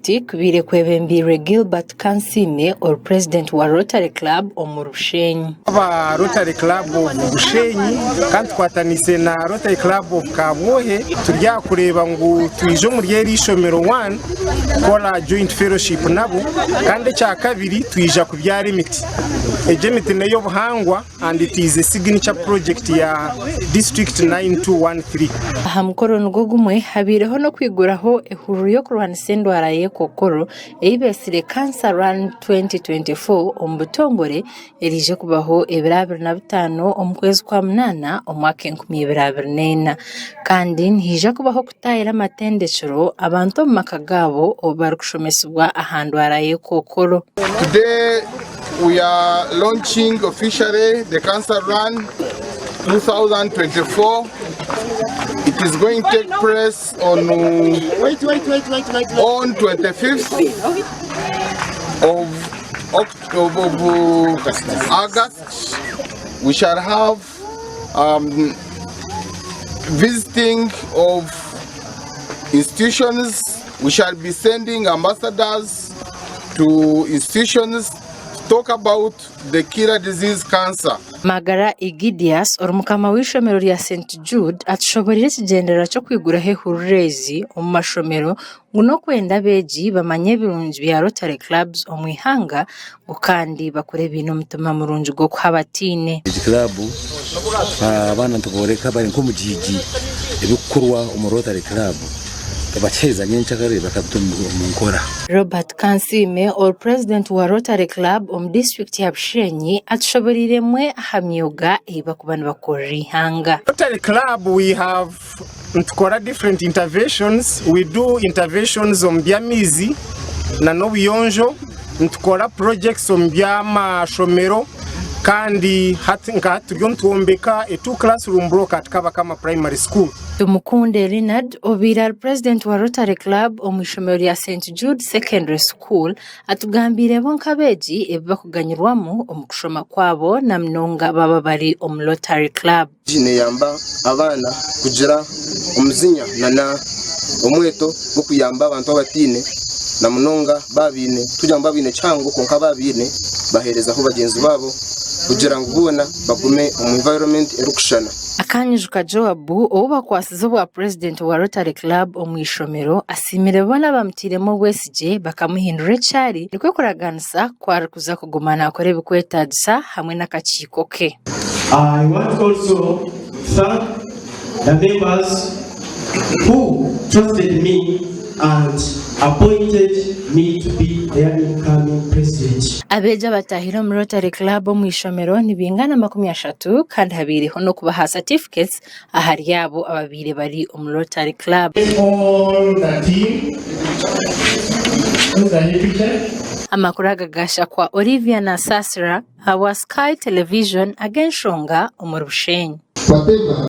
disitulikiti kubaire kwebembeirwe Gilbert Kansiime ori purezidenti wa Rotary Club omuri Bushenyi. Aba Rotary Club of Bushenyi kandi tukwataniise na Rotary Club of Kabwohe turi aha kureeba ngu twija omuri eri ishomero one kukora joint fellowship nabo kandi ekyakabiri twija kubyara emiti. Egi emiti n'ey'obuhangwa. And it is a signature project ya district 9213. Aha mukoro nigwo gumwe habaireho n'okwiguraho ehururu y'okurwanisa endwara y'ekokoro ei beetsire Cancer Run 2024 omu butongore eriije kubaho ebiro 25 omu kwezi kwa munaana omwaka 2024. Kandi nihaija kubaho okutaahira amatendekyero abantu omu maka gaabo obu barikushomesibwa aha ndwara y'ekokoro. Today We are launching officially the Cancer Run 2024. It is going to take place on, wait, wait, wait, wait, wait, on 25th of, of, of August. We shall have um, visiting of institutions. We shall be sending ambassadors to institutions to talk about the killer disease cancer. Magara Egidius ori mukama w'eishomero rya St Jude atushoboreire ekigyendererwa ky'okwiguraho ehururu ezi omu mashomero ngu n'okwenda abeegi bamanye ebirungi bya Rotary Clubs omu ihanga ngu kandi bakure baine omutima murungi gw'okuha abataine. Egi club abaana nitubooreka bari nk'omugiigi ebikukorwa omu Rotary Club bakiheereza nyenkyakare bakabita omu nkora. Robert Kansiime ori purezidenti wa Rotary Club omu disiturikiti ya Bushenyi atushoboreire emwe aha myooga ei barikuba nibakorera eihanga. Rotary Club we have nitukora different interventions, we do interventions omu by'amaizi na n'obuyonjo, nitukora projects omu by'amashomero kandi hati nka hati turiyo nitwombeka a two classroom block at Kabakama Primary School. Tumukunde Leonard obaire ari purezidenti wa Rotary Club omu ishomero rya St Jude Secondary School atugambiire bo nk'abeegi ebi bakuganyirwamu omu kushoma kwabo na munonga baaba bari omu Rotary Club. Egi neyamba abaana kugira omuzinya nana omweto gw'okuyamba abantu abataine na munonga baaba baine tikugira ngu baaba baine kihango kwonka baaba baine baheerezaho bagyenzi baabo kugira ngu boona bagume omu environment erikushushana. Akanyijuka Joab ou bakwasize obwa purezidenti wa Rotary Club omu ishomero asiimire boona abamutairemu obwesigye bakamuhindura eki ari nikwo kuraganisa ku arikuza kuguma naakora ebikwetaagisa hamwe n'akakiiko ke. I want also to thank the members who trusted me and appointed me to be their incoming president. Abeegi abatahire omu Rotary Club omu ishomero nibaingana 30 kandi habaireho n'okubaha certificates ahari abo ababaire bari omu Rotary Club. All the team. Who's the head teacher? Amakuru aga gashakwa Olivia Nasasira ahabwa Sky Television ag'enshonga omuri Bushenyi. Whatever.